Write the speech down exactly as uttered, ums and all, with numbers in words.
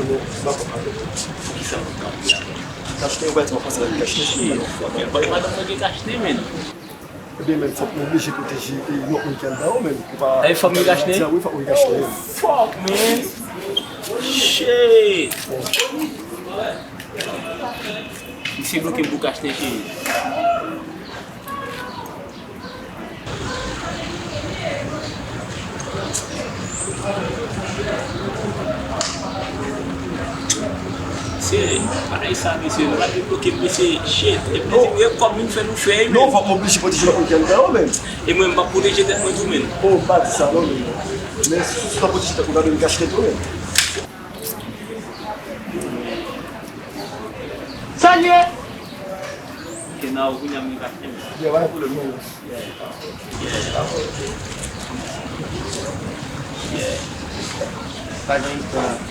Poukisa w ap kanpe a? Kachnen, ou pa di m ap pase nan kachnen. Shit, fuck, men, madanm mwen gen kachnen, men. Ebyen, men, fòk nou oblije pwoteje, e, yon moun ki anndan yo, men. Ou pa... Ay, fòk nou kachnen? Wi, fòk nou kachnen. Oh, fuck, man. Shit. Misye bloke m pou kachnen, cheri. Mesye, bagay sa, mesye, nou pa debloke, mesye, shit. Epi, mesye, gen kòb nou fè, nou fè, men. Non, fòk m oblije pwoteje lòt moun ki anndan yo, men. E mwen, m p ap pwoteje tèt mwen tou, men. Oh, pa di sa, non, men. Men, si w pa pwoteje tèt ou, gade m kache tèt ou, men. Sa l ye? Ok, nan, ou vin a mwen kache, men. Yeah, pa gen pwoblèm, non, men. Yeah. Yeah. Pa gen tan.